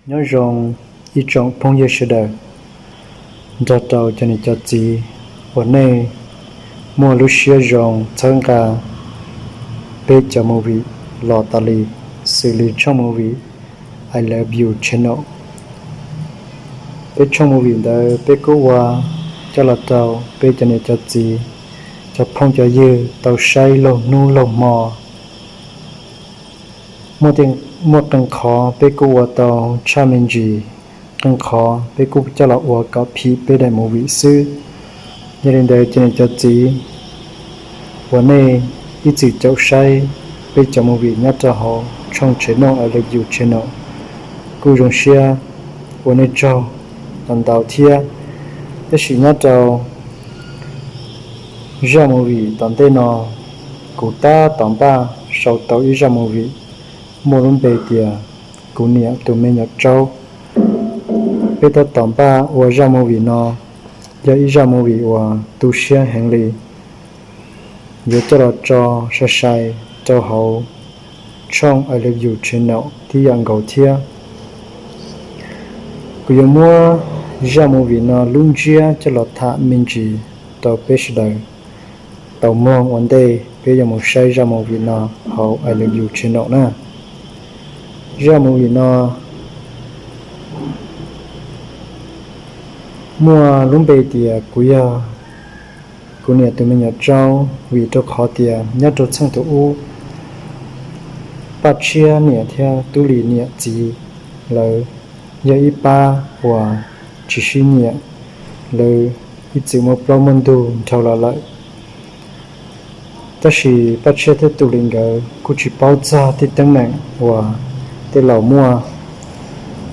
Nyob zoo ib tsoom phooj ywg sawv daws, nrog rau cov niam cov txiv uas nej muaj lub siab zoo txhawb nqa peb cov movie los tas li, xws li tshooj movie I Love You Channel. Peb tshooj movie ntawd peb kuj ua coj los rau peb cov niam cov txiv, cov phooj cov ywg tau saib laug hnub laug hmo. Muaj qee qhov peb kuj ua tau tshaj me ntsis, qee qhov peb kuj coj los ua kom phim peb daim movie xwb. Yog li ntawd cov niam cov txiv uas nej ib txwm caum saib peb cov movie nyob rau hauv tshooj channel I Love You Channel, kuj zoo siab ua nej tsaug ntau thiab. Tab sis nyob rau zaj movie tom ntej no, kuv tab tom npaj sau tau ib zaj movie muaj lub npe tias Kuv niam tus me nyuam tsaub. Peb tab tom npaj ua zaj movie no, yog ib zaj movie uas tu siab heev li. Yuav coj los tso sai sai rau hauv tshooj I Love You Channel tib yam nkaus thiab. Kuv yuav muab zaj movie no lub ntsiab coj los tham me ntsis rau peb sawv daws tau mloog ua ntej peb yuav mus saib zaj movie no hauv I Love You Channel na. Zaj movie no muaj lub npe tias kuv yog kuv niam tus me nyuam tsaub, vim rau qhov tias nyob rau txheej thaum ub, Paj Tshiab niam thiab Tub Lis niam txiv lawv yog ib pab uas tsis sib nyiam, lawv ib txwm muaj plaub muaj ntug dhau los lawm. Tab sis Paj Tshiab thiab Tub Lis nkawd kuj tsis paub txog tej teeb meem uas tej laus muaj,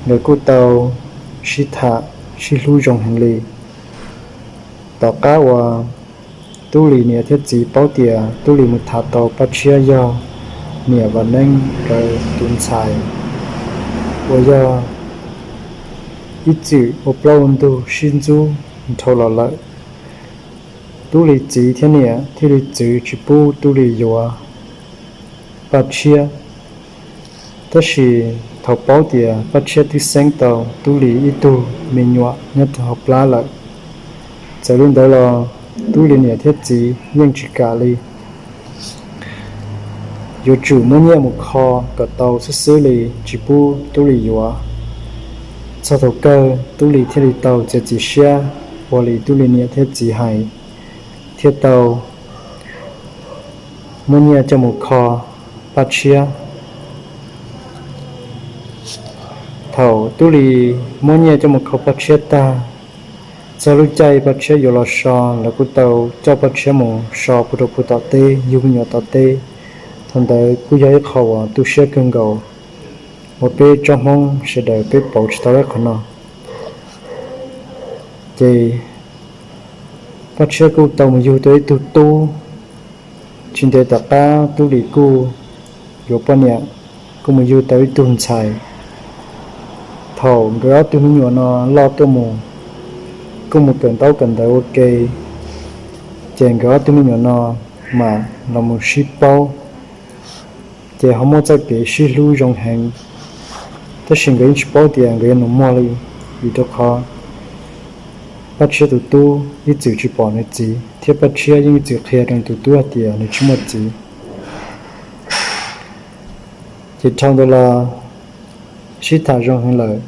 nkawd kuj tau sib tham sib hlub zoo heev li. Tom qab uas Tub Lis niam thiab txiv paub tias Tub Lis mus tham tau Paj Tshiab yog niam Vam Neeb nkawd tus ntxhais uas yog ib txwm ua plaub ua ntug sib ntxub dhau los lawm, Tub Lis txiv thiab niam thiaj li txwv tsis pub Tub Lis yuav Paj Tshiab. Tab sis thaum paub tias Paj Tshiab twb xeeb tau Tub Lis ib tug me nyuam nyob rau hauv plab lawm, txawm li ntawd los Tub Lis niam thiab txiv yeej tsis kam li. Yuav tsum muab nyiaj mus kho kom tau xwb xwb li, tsis pub Tub Lis yuav. Txog thaum kawg Tub Lis thiaj li tau txiav txim siab ua li Tub Lis niam thiab txiv hais, thiaj tau muab nyiaj coj mus kho Paj Tshiab. Thaum Tub Lis muab nyiaj coj mus kho Paj Tshiab tag, txog lub caij Paj Tshiab yuav los so, lawv kuj tau coj Paj Tshiab mus so pw rau pem tom teb, yug me nyuam tom teb. Thaum ntawd kuj yog ib qho uas tu siab kawg nkaus uas peb tsob Hmoob sawv daws peb pauv tsis tau ib qho no. Ces Paj Tshiab kuj tau mus yug tau ib tug tub. Tsis ntev tom qab Tub Lis kuj yuav poj niam, kuj mus yug tau ib tug ntxhais. Thaum nkawd ob tug me nyuam no loj tuaj mus, kuj mus kawm ntaub kawm ntawv ua ke, ces nkawd ob tug me nyuam no mam los mus sib paub, ces ho muaj txoj kev sib hlub zoo heev. Tab sis nkawd yeej tsis paub tias nkawd yuav nus muag li, vim rau qhov Paj Tshiab tus tub ib txwm tsis pom nws txiv, thiab Paj Tshiab yeej ib txwm qhia rau nws tus tub hais tias nws tsis muaj txiv. Ces dhau ntawd los sib tham zoo heev lawm,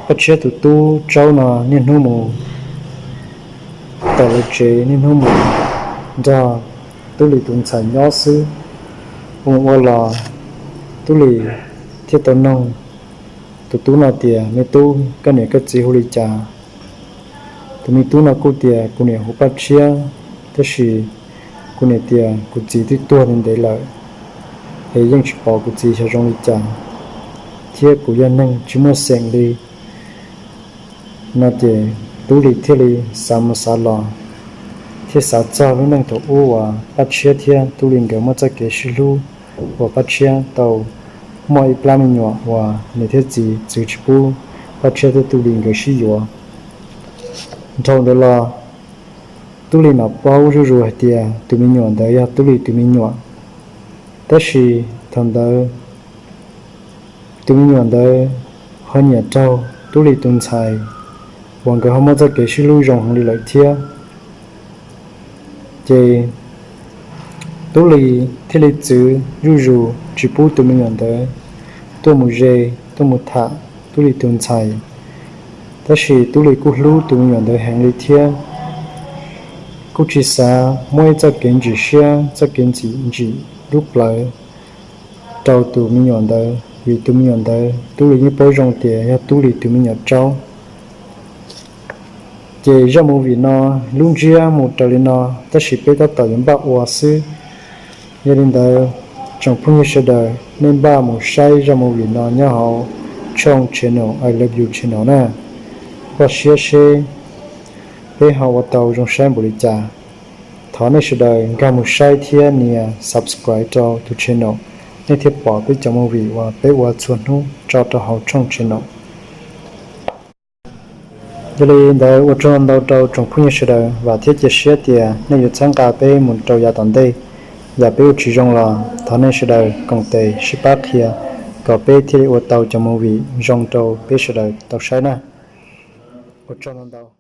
Paj Tshiab tus tub Tsaub no niaj hnub mus tom lawv tsev, niaj hnub mus nrog Tub Lis tus ntxhais nyob xwb. Ua mus ua los Tub Lis thiaj tau noog tus tub no tias, Me tub, koj niam koj txiv hu li cas? Tus me tub no kuj tias, Kuv niam hu Paj Tshiab, tab sis kuv niam tias kuv txiv twb tuag ntev ntev lawm, es yeej tsis pom kuv txiv xyov zoo li cas, thiab kuv yog neeg tsis muaj xeem li. No ces Tub Lis thiaj li xav mus xav los, thiaj xav txog lub neej thaum ub uas Paj Tshiab thiab Tub Lis nkawd muaj txoj kev sib hlub, uas Paj Tshiab tau muaj ib plab me nyuam uas niam thiab txiv txwv tsis pub Paj Tshiab thiab Tub Lis nkawd sib yuav. Dhau ntawd los Tub Lis mam paub zuj zus hais tias tus me nyuam ntawd yog Tub Lis tus me nyuam. Tab sis thaum ntawd tus me nyuam ntawd ho nyiam raug Tub Lis tus ntxhais uas nkawd ho muaj txoj kev sib hlub zoo heev li lawm thiab. Ces Tub Lis thiaj li txwv zuj zus tsis pub tus me nyuam ntawd tuaj mus ze, tuaj mus tham Tub Lis tus ntxhais. Tab sis Tub Lis kuj hlub tus me nyuam ntawd heev li thiab, kuj tsis xav muab ib txoj kev ntsim siab, txoj kev ntxim ntsim lub plawv rau tus me nyuam ntawd, vim tus me nyuam ntawd Tub Lis yeej paub zoo tias yog Tub Lis tus me nyuam tsaub. Ces zaj movie no lub ntsiab mus raws li no, tab sis peb tab tom yuav npaj ua xwb. Yog li ntawd, tsoom phooj ywg sawv daws nej npaj mus saib zaj movie no nyob hauv tshooj channel I Love You Channel na. Npaj siab seb peb ho ua tau zoo saib npaum li cas. Thov nej sawv daws nkag mus saib thiab nias subscribe rau tus channel, nej thiaj pom peb cov movie uas peb ua txhua hnub tso rau hauv tshooj channel. Yog li ntawd ua tsaug ntau rau tsoom phooj ywg sawv daws, vam thiab cia siab tias nej yuav txhawb nqa peb mus rau yav tom ntej. Yam peb ua tsis zoo los thov nej sawv daws koom tes sib pab qhia kom peb thiaj li ua tau cov movie zoo rau peb sawv daws tau saib na. Ua tsaug ntau ntau.